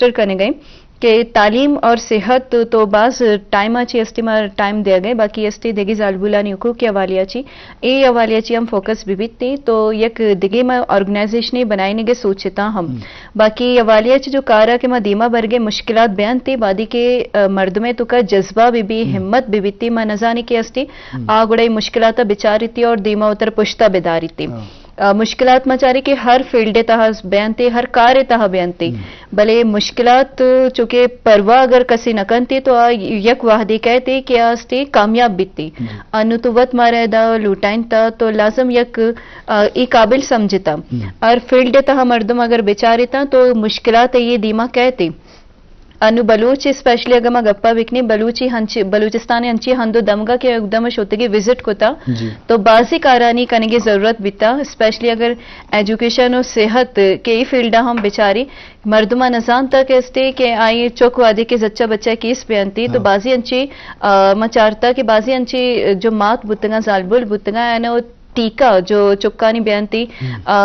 کنگ ء کہ تعلیم اور صحت تو باز ٹائم ء چی استی ما ٹائم دیا گئے، باقی استی دگی زالبولانی حقوق کے حوالے ء چی، اے حوالے ء چی ہم فوکس بہ بیت تی، تو یک دگے ما آرگنائزیشنے بنائینگ ء سوچتا ہم۔ باقی حوالے ء چی جو کار ء کہ ما دیما برگے مشکلات بیان تی، وادی کہ، ا، مردمے تو کا جذبہ بہ بی، ہمت بہ بیتی، ما نزانی کہ استی، آ گڑا اے مشکلات ء بچاریتی اور دیما اتر پشتا بداریتی۔ ا، مشکلات ما چارے کہ ہر فیلڈ ء تہا بیانتے، ہر کار ء تہا بیانتے، بلے مشکلات چونکہ پرواہ اگر کسے نہ کنتے تو آ یک وہدے کہتے کہ آ استے کامیاب بیتے۔ انو تو وت مارا ادا لوٹائنتا تو لازم یک، ا، ای قابل سمجھتا۔ ہر فیلڈ ء تہا مردم اگر بچارتا تو مشکلات یہ دیما کہتے۔ انو بلوچ اسپیشلی اگر ما گپا بکنیں، بلوچی ہنچی، بلوچستان ہنچی ہند و دمگا کہ اگدم شوتگی وزٹ کتا، تو بازی کارانی کنگی ضرورت بیتا، اسپیشلی اگر ایجوکیشن و صحت کے ای فیلڈا ہم بچاری، مردماں نزانتا کہ استے کہ آئی چوک وادی کے زچہ بچہ کیس بیانتی، تو بازی انچی، آ، ما چارتا کہ بازی انچی جو مات بوتگاں، زالبول بوتگاں، اینو ٹیکہ جو چکانی بیانتی، آ،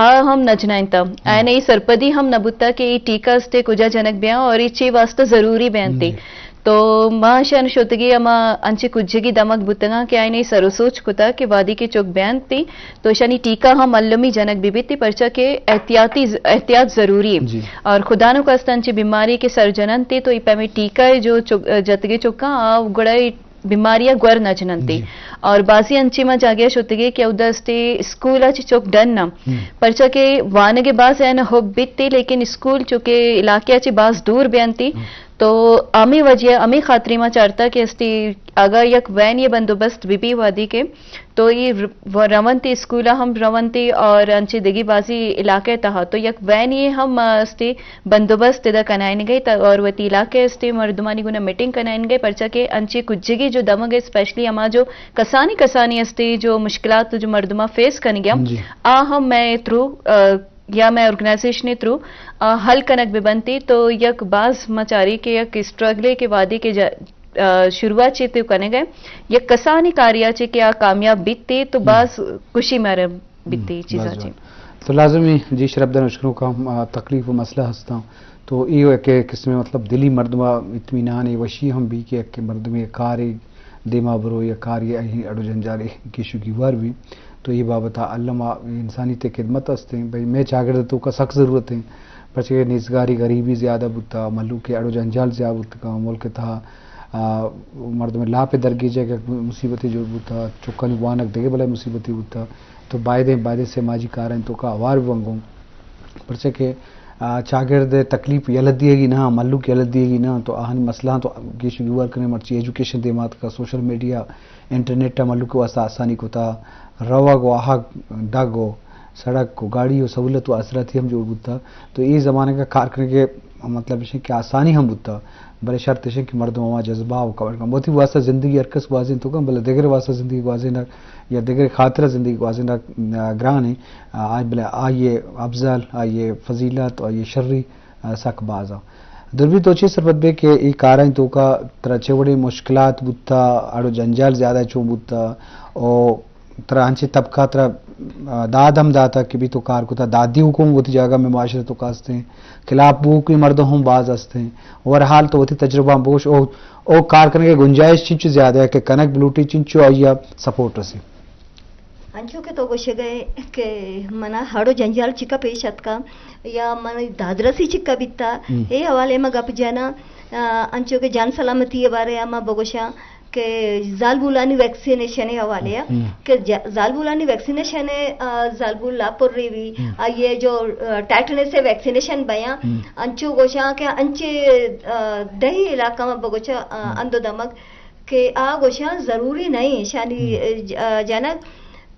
آ ہم نہ جنائنتا۔ آیانا ای سرپدی ہم نہ بوتا کہ ای ٹیکہ استے کجا جنگ بیاں اور ای چی واسطہ ضروری بیانتی۔ تو ما اشان شوتگی اما انچی کجگی دمگ بوتگاں کہ آیانا ای سر و سوچ کتا کہ وادی کے چک بیانتی تو اشانی ٹیکہ ہم المی جنگ بی بیتی، پرچا کہ احتیاطی ز-، احتیاط ضروری ہے۔ اور خدا نو کست انچی بیماری کے سر جننتی تو ای پیمیں ٹیکہ جو چک-، جتگی چکاں آ گڑا ای بیماری ء گور نہ جننتی۔ اور بازی انچی ما جاگہ شتگی کہ اودا استے اسکول ء چہ چک ڈن نہ، پرچا کہ وانگ ء باز ء حب بیتی، لیکن اسکول چونکہ علاقہ ء چہ باز دور بیانتی، تو ہمے وجہ، ہمے خاطری ما چارتا کہ استے اگاں یک وین یہ بندوبست بی بی وادی کے تو یہ ر-، و رونتی اسکول ء ہم رونتی اور انچے دگی بازی علاقہ ء تہا تو یک وین یہ ہم، آ، استے بندوبست ادا کنائینگے تا اور وتی علاقہ استے مردمانی گنا میٹنگ کنائینگے، پرچا کہ انچے کجگی جو دمگ اسپیشلی ہما جو کسانی کسانی استے جو مشکلات جو مردماں فیس کنگیا، آ ہم میں تھرو، آ، یا میں آرگنائزیشن تھرو، آ، حل کنگ بہ بنتی تو یک باز مچاری کہ یک اسٹرگلے کے وادی کے جا-، آ، شروعات چی تو کنگے، یک کسانی کاریا چی کہ آ کامیاب بیتے تو باز خوشی مارے بیتی چیزاں چی۔ تو لازمی جی شرپ دن اشکنو کا، آ، تکلیف و مسئلہ ہستاں۔ تو ای ہو کہ قسم مطلب دلی مردم اطمینان وشی ہم بی کہ یک مردم کارے دیما برو یا کارے اڑو جنجالے کیشو گیوار بی۔ تو ای بابت الم انسانی تے خدمت ہستیں۔ بھئی میں چاگرد تو کا سخت ضرورت ہیں۔ پرچہ کہ نیزگاری غریبی زیادہ بوتا، ملوک اڑو جنجال زیادہ بوتا، ملک تھا، آ، مردم لاپ درگیجے کہ مصیبت جو بوتا، چکانی وانک دگے بلے مصیبتی بوتا۔ تو بایدیں، بایدیں سماجی کاریں تو کا اوار بنگوں۔ پرچہ کہ، آ، چاگرد تکلیف یلہ دیگی نہ، ملوک یلہ دیگی نہ، تو آہانی مسئلہ تو گیش گیوار کریں، مرچی ایجوکیشن دیمات کا، سوشل میڈیا، انٹرنیٹ ملوک واسطہ آسانی کتا، روگ و آہگ، ڈگ و سڑک و گاڑی و سہولت و آسراتی ہم جوڑ بوتا۔ تو اے زمانگ ء کار کنگ ء مطلب اش کہ آسانی ہم بوتا، بلے شرط اش کہ مردم ہما جذبہ و کمر کن وتی واسطہ زندگی ہر کس گوازین تو کن، بلے دگر واسطہ زندگی گوازینگ یا دگر خاطر زندگی گوازینگ، آ، گران ہے۔ آ، آئی بلے آئی افضل، آئی فضیلت، آئی شری، آ، سک باز آ۔ دربی تو چے سرپد بے کہ ای کارائیں تو کا ترا چے وڑے مشکلات بوتا، اڑو جنجال زیادہ چون بوتا، او ترا انچیں طبقہ ترا، آ، داد ہم داتا کہ بی تو کار کتا، دادی حکم وتی جاگہ میں معاشرہ تو کا ہستیں، خلاف بوکی مردم ہم باز ہستیں۔ اوور حال تو وتی تجربہ ہم بگوش، او، او کار کرنے کے گنجائش چنچو زیادہ ہے کہ کنک بلوٹی چنچو آئیا سپورٹ رسی۔ انچو کہ تو گوشگئے کہ منا ہڑو جنجال چکا پیش اتکا یا من دادرسی چکا بیتا، اے حوالے ما گپ جنا، آ، انچو کہ جان سلامتی بارے ما بگوشاں، کہ زالبولانی ویکسینیشن ء حوالے ء کہ ج-، زالبولانی ویکسینیشن ء، آ، زالبول لاپر ریوی، آئی ء جو، آ، ٹیٹنس ء ویکسینیشن بیاں، انچو گوشاں کہ انچے، آ، دہی علاقہ ما بگوشاں، آ، اندو دمگ کہ آ گوشاں ضروری نہیں شانی، آ، ج-، آ، جنگ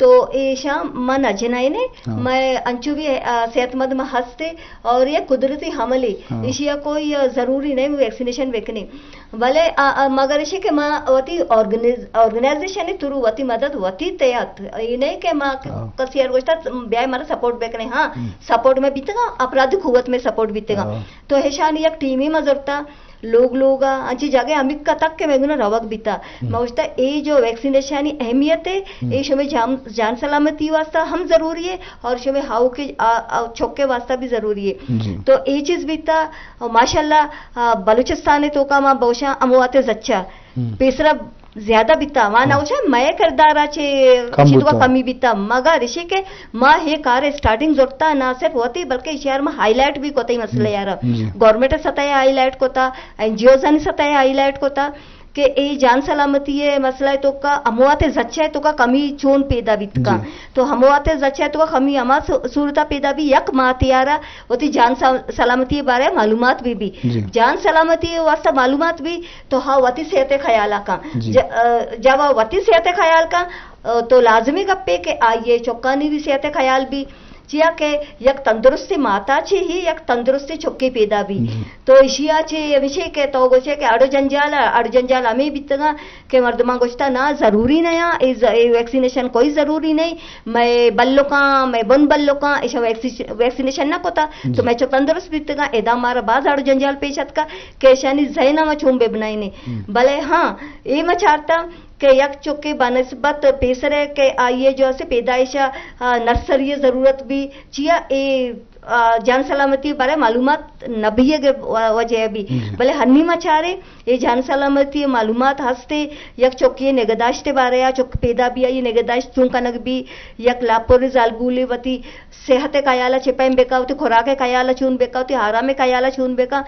تو ایشاں ما نہ جنائینے، مئے انچو بھی، آ، صحت مند ما ہستے اور یہ قدرتی حملے، ایشی ء کوئی، آ، ضروری نہیں ویکسینیشن بکنے۔ بلے، آ، آ، مگر ایشی کہ ما وتی آرگنیز-، آرگنائزیشن تھرو وتی مدد وتی تیات، یہ نہیں کہ ما کسی ار گوشتا بیائے مارا سپورٹ بکنے، ہاں، سپورٹ میں بیتگا، اپرادی قوت میں سپورٹ بیتگا۔ تو ایشانی یک ٹیمی ما ضرورتا، لوگ لوگ ءَ انچیں جاگہے ہمک ءَ تک کہ مئے گونا روگ بیتا۔ ما گوشتا اے جو ویکسینیشن ءِ اہمیت ہے، اے شمے جان، جان سلامتی واسطہ ہم ضروری ہے اور شمے ہاؤ کے، آ، آ، چوکے واسطہ بھی ضروری ہے۔ تو اے چیز بیتا، اور ماشاءاللہ، آ، بلوچستان ءِ توکا ما بوشاں اموات زچہ پیسرا زیادہ بیتا۔ ما نہ گوشاں مئے کردار ءَ چے کم اشی توکا بوتا۔ کمی بیتا، مگر اشی کہ ما ہے کار اسٹارٹنگ زرتا نہ صرف ہوتی، بلکہ اشی یار ما ہائی لائٹ بھی کوتا ای مسئلہ یار۔ گورنمنٹ سطح ہائی لائٹ کوتا، این جی اوز آنی سطح ہائی لائٹ کوتا کہ اے جان سلامتی ءِ مسئلہ ءِ توکا، اموات زچہ ءِ توکا کمی چون پیدا بیت کا۔ تو اموات زچہ ءِ توکا کمی ہما صو-، صورت ءَ پیدا بی، یک ما تیارا وتی جان سل-، سلامتی ءِ بارے معلومات بھی بی۔ جان سلامتی ءِ واسطہ معلومات بھی تو ہا وتی صحت ءِ خیال ءَ کن۔ ج-، آ، جب وتی صحت ءِ خیال کن، آ، تو لازمی گپے کہ آئی ءِ چکانی بھی صحت ءِ خیال بی۔ چیا کہ یک تندرستی ماتا چے ہی یک تندرستی چکے پیدا بی۔ تو اشیا چے ہمیشے کہ تو گوشے کہ اڑ و جنجال، اڑ جنجال ہمیں بیتگا کہ مردماں گوشتا نا ضروری نیا، اے ز-، اے ویکسینیشن کوئی ضروری نہیں، مئے بلکاں، مئے بن بلکاں، ایشاں ویکسی-، ویکسینیشن نہ کتا، تو مئے چک تندرست بیتگا۔ ادا مارا باز اڑ و جنجال پیش اتکا کہ ایشانی ذہن ما چون بے بنائینے۔ بلے ہاں، اے ما چارتا کہ یک چکے بنسبت پیسرے کہ آئی ءِ جو اسے پیدائش ءَ، آ، نرسری ءِ ضرورت بی، چیا اے، آ، جان سلامتی ءِ بارے معلومات نہ بیگ ءِ و-، وجہ بی۔ بلے ہنی ما چارے اے جان سلامتی ءِ معلومات ہستے، یک چکے نگہداشت ءِ بارے ءَ، چک پیدا بی آئی نگہداشت چون کنگ بی، یک لاپور زالبولے وتی صحت ءِ خیال ءَ چے پیم بکا، وتی خوراک ءِ خیال ءَ چون بکا، وتی آرام ءِ خیال ءَ چون بکا۔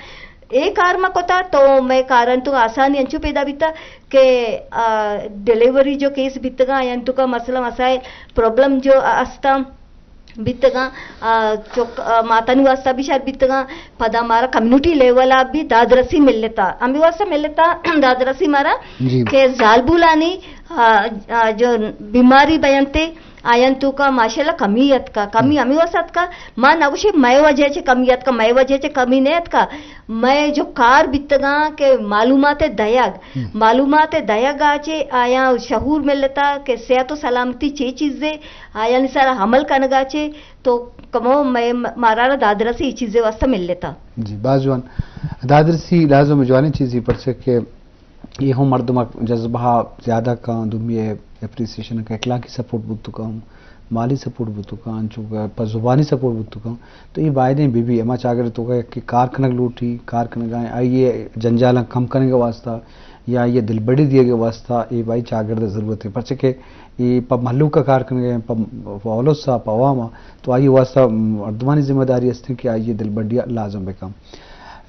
اے کار ما کتا تو مئے کارانی تو آسانی انچو پیدا بیتا کہ، آ، ڈیلیوری جو کیس بیتگا، یعنی تو کا مسئلہ مسائل، پرابلم جو استا بیتگا، آ، چک-، آ، ماتانی واسطہ بھی شر بیتگا، پدا مارا کمیونٹی لیول آ بھی دادرسی ملتا، ہمیں واسطہ ملتا دادرسی مارا کہ زالبولانی، آ، آ، جو بیماری بینتے، آیان توکا ماشاءاللہ کمی اتکا، کمی ہمے واسطہ اتکا، ما نگوشے مئے وجہ چہ کمی اتکا، مئے وجہ چہ کمی نہ اتکا، مئے جو کار بیتگاں کہ معلومات دئیگ، معلومات دئیگ آ چہ آیاں شعور ملتا کہ صحت و سلامتی چے چیزے، آیانی سرا عمل کنگا چہ تو کمو مئے مارا را دادرسی ای چیزے واسطہ ملتا۔ جی، باز جوان۔ دادرسی لازم جوانیں چیزی پرچہ کہ اے ہم مردم ء جذبہ ء زیادہ کن، دومی ء اپریسیشن کن، اخلاقی سپورٹ بوت کن، مالی سپورٹ بوت کن، انچو کہ پہ زبانی سپورٹ بوت کن، تو اے بایدیں بہ بی۔ ہما چاگرد توکا یکے کار کنگ لوٹی، کار کنگ ء آئی ء جنجالاں کم کنگ ء واسطہ یا آئی ء دلبڈی دیگ ء واسطہ اے بائی چاگرد ء ضرورت ہے، پرچہ کہ اے پہ مھلوک ء کار کنگ ء، پہ، پہ اولس ء، پہ عوام ء، تو آئی ء واسطہ مردمانی ذمہ داری است کہ آئی ء دلبڈی ء لازم بہ کن۔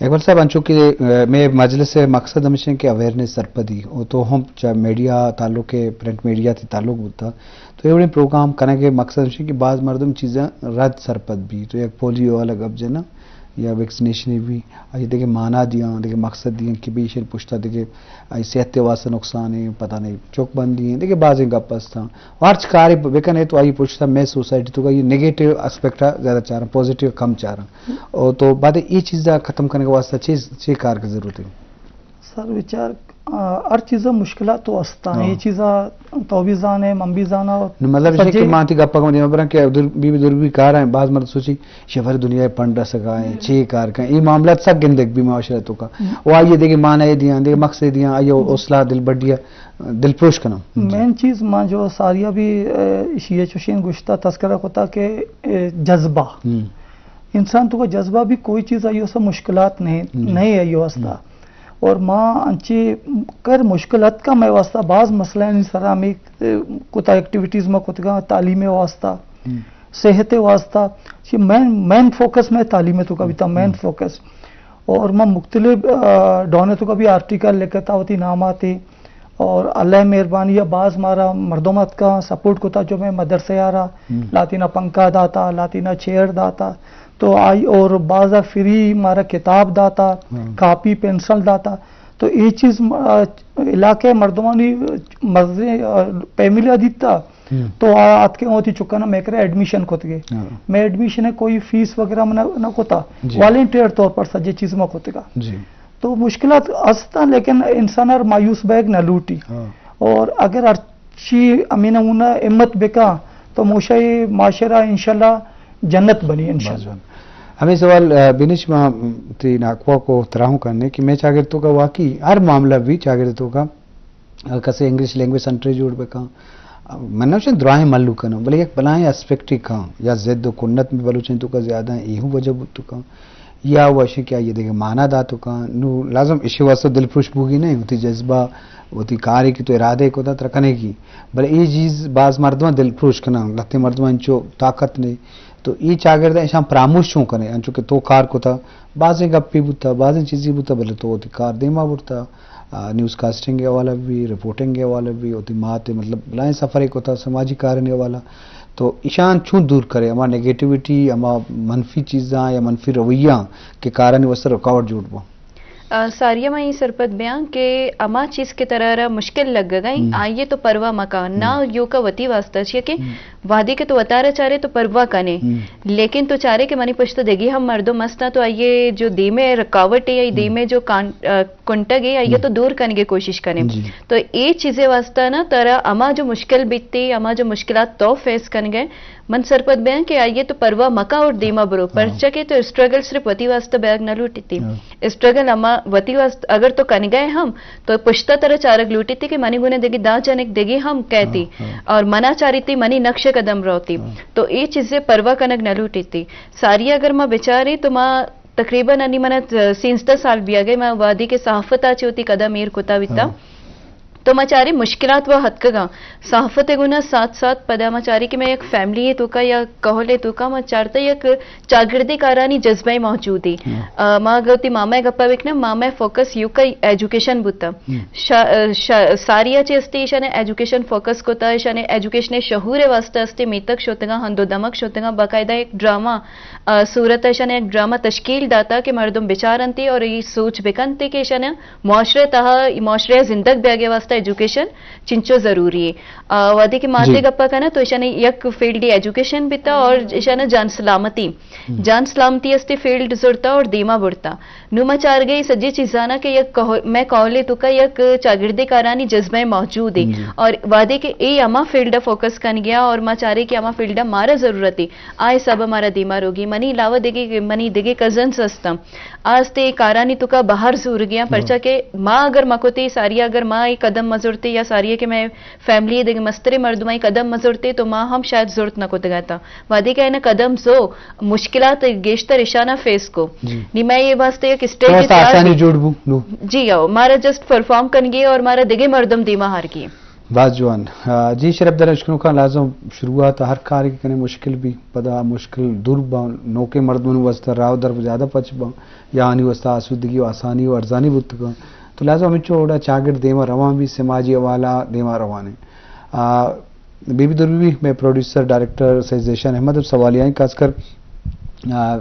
اقبال صاحب، انچو کہ، اے، مئے مجلس ء مقصد ہمیش انت کہ اویئرنیس سرپدی، او تو ہم چہ میڈیا تعلق ء، پرنٹ میڈیا تئی تعلق بوتا، تو اے وڑیں پروگرام کنگ ء مقصد ہمیش انت کہ باز مردم چیزاں رد سرپد بی، تو یک پولیو والا گپ جناں یا ویکسینیشن بی، آئی دگہ مانا دیاں، دگہ مقصد دیاں کہ بی ایشی پشتا دگہ آئی صحت ء واسطہ نقصان ہے، پتہ نہیں چک بندی ہیں، دگہ بازیں گپ استاں۔ ہرچ کارے بکنے تو آئی پشتا مئے سوسائٹی توکا یہ نیگیٹو اسپیکٹ زیادہ چاراں، پازیٹو کم چاراں۔ او تو بعد اے چیز ء ختم کنگ ء واسطہ چے، چے کار کی ضرورت ہے؟ سر بچار، آ، ہر چیز ء مشکلات تو استاں۔ ہاں۔ اے چیز ء تو بھی زانے، من بھی زانا۔ نو مطلب یہ کہ سجے مان تی گپا کو دیما برن کہ دور، بی بی دور بھی کار ہیں، بعض مرد سوچی شفر دنیا پنڈ رسگا ہیں، ہم۔ چے کار کن، اے معاملات سک گندگ بھی معاشرہ توکا۔ ہم۔ و آئیے دیگه معنی دیاں، دیگه مقصد دیاں، آئیے ہم۔ حوصلہ، دلبڈی، دلپروش کناں۔ مین چیز ما جو ساریا بھی، اے، شیئے چوشین گشتا تذکرہ کتا کہ، اے، جذبہ۔ ہم۔ انسان توکا جذبہ بھی کوئی چیز آئی واسطہ مشکلات نہیں، جی۔ نہیں آئی واسطہ۔ ہم۔ اور ما انچے کر مشکل اتکا مئے واسطہ باز مسئلہ یعنی سرا ہمیں، اے، کتا ایکٹیویٹیز ما کتگا تعلیم واسطہ، ہم۔ صحت واسطہ، چی مین، مین فوکس میں تعلیم توکا بیتا، مین ہم۔ فوکس۔ اور ما مختلف، آ، ڈونے توکا بھی آرٹیکل لکھتا ہوتی ناماتے۔ اور اللہ مہربانی ء باز مارا مردم اتکا سپورٹ کتا، جو میں مدرسہ یارا ہم۔ لاتینا پنکھا داتا، لاتینا چیئر داتا، تو آئی اور باز فری مارا کتاب داتا، ہم۔ کاپی پینسل داتا، تو اے چیز م-، آ، علاقے مردمانی مرضی، آ، فیملی دیتا، ہم۔ تو آ اتکے ہوتی چکانا میں کرے ایڈمیشن کتگے۔ ہاں۔ میں ایڈمیشن ہے کوئی فیس وغیرہ میں نہ، نہ کتا، جی۔ والنٹیئر طور پر سجے چیز میں کتگا۔ جی۔ تو مشکلات ہستاں، لیکن انسان ہر مایوس بیگ نہ لوٹی۔ ہاں۔ اور اگر ہرچی امین اونا ہمت بکا، تو موشا یہ معاشرہ انشاءاللہ جنت بنی انشاءاللہ۔ باز جوان۔ ہمیں سوال، آ، بینش ما، م، تی ناکوا کو تراہوں کرنے کہ میں چاگرد تو کا واقعی ہر معاملہ بھی چاگرد تو کا، آ، کسے انگلش لینگویج سنٹر جوڑ بکاں۔ آ، من نوشن درائیں ملو کناں، بلے یک بلائیں اسپیکٹ کاں یا ضد و کنت میں بلوچیں تو کا زیادہ ہیں، ایہو وجہ بوت تو کاں۔ یا وشیں کہ آئی دگہ معنی داتو کاں۔ نو لازم اشی واسطہ دل پروش بوگی نہیں، وتی جذبہ، وتی کارے کہ تو ارادہ کو تا ترا کنے کی۔ بلے اے چیز باز مردماں دل پروش کناں، لہتے مردماں انچو طاقت نے۔ تو اے چاگرد اشاں پراموش چون کنے، انچو کہ تو کار کو تا، بازیں گپی بوتا، بازیں چیزی بوتا، بلے تو وتی کار دیما برتا۔ آ، نیوز کاسٹنگ ءِ حوالہ بھی، رپورٹنگ ءِ حوالہ بھی، وتی مات ءِ مطلب بلائیں سفرے کتا سماجی کارانی حوالہ۔ تو ایشان چون دور کرے، ہما نیگیٹیوٹی، ہما منفی چیزاں یا منفی رویاں کہ کارانی واسطہ رکاوٹ جوڑ بو؟ آ، ساریا ما اے سرپد بیاں کہ ہما چیز کہ ترا را مشکل لگگا ایں، ہم۔ آئیے تو پرواہ مکا، نہ ہم۔ یوکا وتی واسطہ چیا کہ ہم۔ وہدے کہ تو وتارا چارے تو پرواہ کنے، ہم۔ لیکن تو چارے کہ منی پشت دگی ہم مردم استاں، تو آئیے جو دیمے رکاوٹ ہے یا ہم۔ دیمے جو کان-، آ، کنٹگ ہے، آئیے ہم۔ تو دور کنگے کوشش کنے۔ جی۔ تو اے چیزے واسطہ نا ترا ہما جو مشکل بیتے، ہما جو مشکلات تو فیس کنگے، من سرپد بیاں کہ آئیے تو پرواہ مکا اور دیما برو، ہاں۔ پرچا کہ تو اسٹرگل صرف وتی واسطہ بیگ نہ لوٹیتی۔ ہاں۔ اسٹرگل ہما وتی واسطہ اگر تو کنگے ہم، تو پشتا ترا چارگ لوٹیتی کہ منی گونے دگی دا جنک دگی ہم کہتی، ہاں، ہاں۔ اور منا چاریتی منی نقش قدم روتی۔ ہاں۔ تو اے چیزے پرواہ کنگ نہ لوٹیتی۔ ساری اگر ما بچاریں تو ما تقریباً انی منا سینزدہ سال بیاگے، ما وہدی کہ صحافت آ چہ وتی قدم ایر کتا بیتا۔ ہاں۔ تو ما چاریں مشکلات و ہتکگاں۔ صحافت ءِ گونا ساتھ ساتھ پدا ما چاریں کہ میں یک فیملی ءِ توکا یا کہول ءِ توکا ما چارتا یک چاگردی کارانی جذبہ موجود ہے۔ ہاں۔ آ، ما اگر وتی ماما ءِ گپا بکناں، ماما ءِ فوکس یوکا ایجوکیشن بوتا۔ ہم۔ شا-، شا-، ساریا چہ استے ایشانے ایجوکیشن فوکس کتا، ایشانے ایجوکیشن شعور ءِ واسطہ استے میتگ شوتگاں، ہند و دمگ شوتگاں، باقاعدہ یک ڈرامہ، آ، صورت ایشانے یک ڈرامہ تشکیل داتا کہ مردم بچارنتے اور یہ سوچ بکنتے کہ ایشانے معاشرے تہا، معاشرے زندگ بیاگے واسطہ ایجوکیشن چنچو ضروری ہے۔ آ، وہدے کہ ماتے جی۔ گپا کنا تو ایشانے یک فیلڈ ایجوکیشن بیتا اور ایشانے جان سلامتی۔ ہم۔ جان سلامتی استے فیلڈ زرتا اور دیما برتا۔ نو ما چارگے سجی چیزانا کہ یک کہو-، میں کہولے توکا یک چاگردے کارانی جذبہ موجود ہے۔ جی۔ اور وہدے کہ اے ہما فیلڈ فوکس کن گیا اور ما چارے کہ ہما فیلڈ مارا ضرورت ہے۔ آ حساب مارا دیما روگی۔ منی علاوہ دگے، منی دگے کزنز ہستاں۔ آ استے کارانی توکا بہر زور گیا، ہاں۔ پرچا کہ ما اگر مکوتے ساری اگر ما اے قدم مزرتے یا ساری کہ میں فیملی دگے مسترے مردمائی قدم مزرتے تو ما ہم شاید زرت نہ کتگاتا۔ وہدے کہ اینا قدم زو مشکلات گیشتر اشانا فیس کو۔ جی۔ نی میں یہ واسطے یک اسٹیج تو واسطہ تیار آسانی بھی۔ جوڑ بو، نو۔ جی ہاں، مارا جسٹ پرفارم کنگے اور مارا دگے مردم دیما ہار گی۔ باز جوان۔ آ، جی شرف در اشکنو کا لازم شروعات ہر کار کی کنے مشکل بھی، پدا مشکل دور با، نوکے مردمن واسطہ راہ در زیادہ پچ با، یا آنی واسطہ آسودگی و آسانی و ارزانی بوتگا۔ تو لازم ہمیں چوڑا چاگرد دیما روان بھی، سماجی حوالہ دیما روان ہے۔ آ، بی بی دروی میں پروڈیوسر، ڈائریکٹر سید ذیشان احمد اب سوالیاں خاص کر، آ،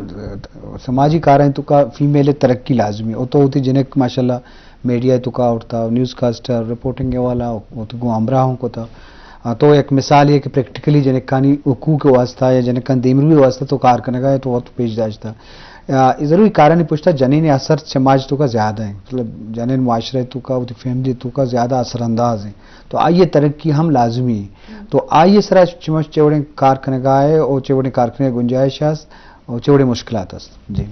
سماجی کارائیں توکا فیمیل ترقی لازمی ہے۔ او تو ہوتی جنک ماشاءاللہ میڈیا توکا اٹھتا، نیوز کاسٹر، رپورٹنگ والا، او تو گوں ہمراہ ہوں کوتا۔ آ، تو ایک مثال یہ کہ پریکٹیکلی جنکانی حقوق واسطہ یا جنکان دیمروی واسطہ تو کار کنگا ہے تو وقت پیش داشتا۔ آ، یہ ضروری کارانی پشتا جنین اثر سماج توکا زیادہ ہیں، مطلب جنین معاشرے توکا، ہوتی فیملی توکا زیادہ اثر انداز ہیں۔ تو آئیے ترقی ہم لازمی ہے۔ تو آئیے سرا چمش چوڑیں کار کنگا ہے، او چوڑیں کار کنگا گنجائش است، او چوڑیں مشکلات است۔ جی۔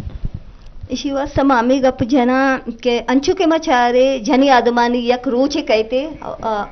اشی واسطہ ما ہمیں گپ جنا کہ انچو کہ ما چارے جنی آدمانی یک روچے کہتے، آ، آ،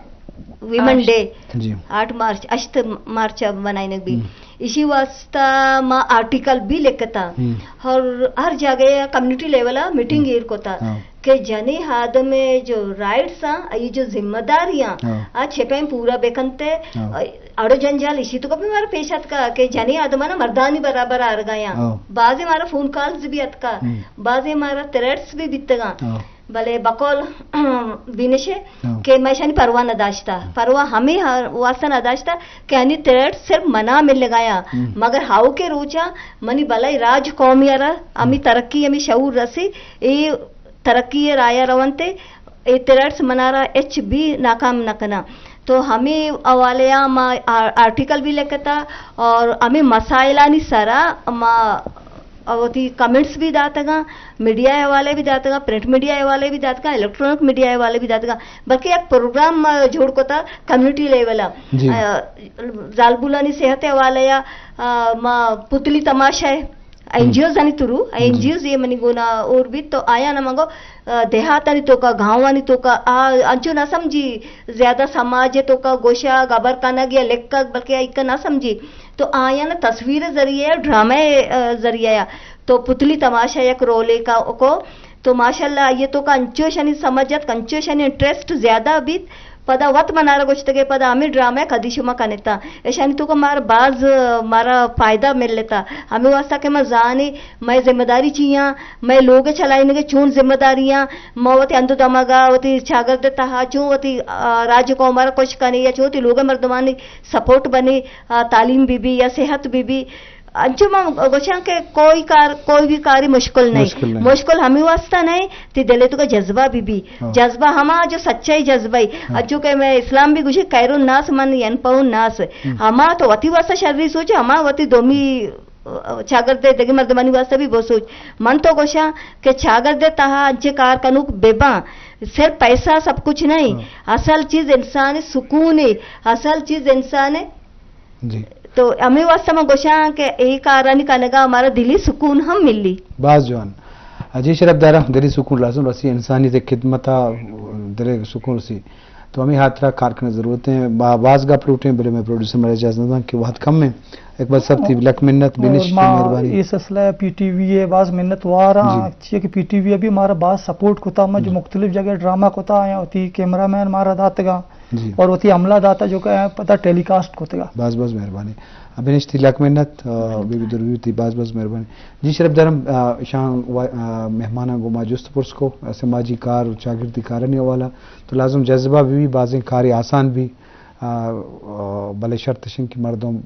ویمن آٹھ۔ ڈے، جی۔ آٹھ مارچ، اشت مارچ بنائینگ بھی۔ ہم۔ اشی واسطہ ما آرٹیکل بھی لکھتا۔ ہم۔ اور ہر جگہ کمیونٹی لیول میٹنگ ہم۔ ایر کوتا۔ ہاں۔ کہ جنی آدم جو رائٹس ہیں، ای جو ذمہ داری ہیں، ہاں۔ آ چھپیں پورا بکنتے، ہاں۔ اڑو جنجال اشی توکا بھی مارا پیش اتکا کہ جنی آدمانا مردانی برابر آرگایا۔ ہاں۔ بعضے مارا فون کالز بھی اتکا، ہم۔ بعضے مارا تھریٹس بھی بیتگا۔ ہاں۔ بلے بقول بینشے ہاں۔ کہ میں شانی پرواہ نہ داشتا۔ ہاں۔ پرواہ ہمیں ہر واسطہ نہ داشتا کہ انی تھریٹس صرف منا ملگایا۔ ہم۔ مگر ہاؤ کے روچا منی بلائی راج قومی را ہمی ہم۔ ترقی، ہمی شعور رسی، اے ترقی ءِ راہ ءَ رونت ءُ اے تھریٹس منارا ہچ بھی ناکام نہ کناں۔ تو ہمے حوالے ءَ ما آ-، آرٹیکل بھی لکھتا اور ہمے مسائلانی سرا ما وتی کمنٹس بھی داتگاں، میڈیا ءِ حوالے بھی داتگاں، پرنٹ میڈیا ءِ حوالے بھی داتگاں، الیکٹرانک میڈیا ءِ حوالے بھی داتگاں، بلکہ یک پروگرام ما جوڑ کتا کمیونٹی لیول ءَ۔ جی۔ آ، زالبولانی صحت ءِ حوالے ءَ، آ، ما پتلی تماشا ءِ این جی اوز آنی تھرو، این جی اوز اے منی گونا اور بیت تو آیاں نا من گو، آ، دیہاتانی توکا، گاؤں آنی توکا، آ، انچو نہ سمجھی زیادہ سماج توکا گوشگ، ہبر کنگ یا لکھگ، بلکہ ایکا نہ سمجھی۔ تو آیاں نا تصویر ذریعہ یا ڈرامہ، آ، ذریعہ یا تو پتلی تماشا یک رولے کا کو تو ماشاءاللہ آئی توکا انچو اشانی سمجھ ات، انچو اشانی انٹرسٹ زیادہ بیت۔ پدا وت منارا گوشتگے، پدا ہمیں ڈرامہ کدی شما کنتا، اشانی توکا مارا باز، مارا فائدہ ملتا۔ ہمیں واسطہ کہ ما زانے مئے ذمہ داری چیاں، مئے لوگ چلائینگے چون ذمہ داریاں، ما وتی اندو دمگا، وتی چاگرد تہا چون وتی، آ، راج قوم را خوش کنے یا چون وتی لوگ مردمانی سپورٹ بنے، آ، تعلیم بی بی یا صحت بی بی۔ انچو ما گوشاں کہ کوئی کار، کوئی بھی کاری مشکل نہیں۔ مشکل نہیں۔ مشکل ہمیں واسطہ نہیں، تی دلے توکا جذبہ بی بی۔ ہاں۔ جذبہ ہما جو سچائی جذبہ ہی۔ ہاں۔ انچو کہ میں اسلام بھی گوشے خیر الناس من ینفع الناس۔ ہم۔ ہما تو وتی واسطہ شری سوچے، ہما وتی دومی، آ، چاگرد دگی مردمانی واسطہ بھی بو سوچ۔ من تو گوشاں کہ چاگرد تہا انچے کار کنوک بباں۔ صرف پیسہ سب کچھ نہیں۔ ہاں۔ اصل چیز انسان سکون ہے۔ اصل چیز انسان جی۔ تو ہمیں واسطہ من گوشاں کہ اے کارانی کنگا ہمارا دلی سکون ہم ملی۔ باز جوان۔ جی شرف دارا، دلی سکون لازم رسی، انسانیت خدمتا دل سکون رسی۔ تو ہمیں ہاترا کار کرنے ضرورت ہیں۔ با-، باز گپ لوٹیں، بلے میں پروڈیوسر مارا اجازت نہ داں کہ وقت کم ہے۔ اقبال صاحب تی لک منت، اور بنش، ما مہربانی۔ اے سلسلہ پی ٹی وی ہے، باز منت وار ہاں۔ جی۔ چیئے کہ پی ٹی وی ابھی ہمارا باز سپورٹ کتا، ما جو جی۔ مختلف جگہ ڈرامہ کتا ہیں، وتی کیمرہ مین مارا داتگا۔ جی۔ اور وتی عملہ داتا جو کہ پتہ ٹیلی کاسٹ کتگا۔ باز باز مہربانی۔ بنش تی لک منت، آ، بی بی دروی تی باز باز مہربانی۔ جی شرف دارم، آ، شان و، آ، مہماناں گو ما جست پرس کو، اسے ما جی کار و چاگردی کارانی حوالہ تو لازم جذبہ بھی، بھی بازیں کاری آسان بھی، آ، آ، بلے شرط شن کہ مردم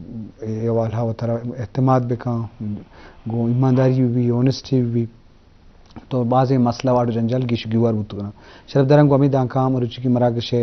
اے حوالہ و طرح اعتماد بکن، گو ایمانداری بھی، اونیسٹی بھی، تو بازیں مسئلہ واڑ جنجال گیش گیوار بوت کناں۔ شرف دارم گو ہمیں دانکاں مروچی کی مراگش ہے۔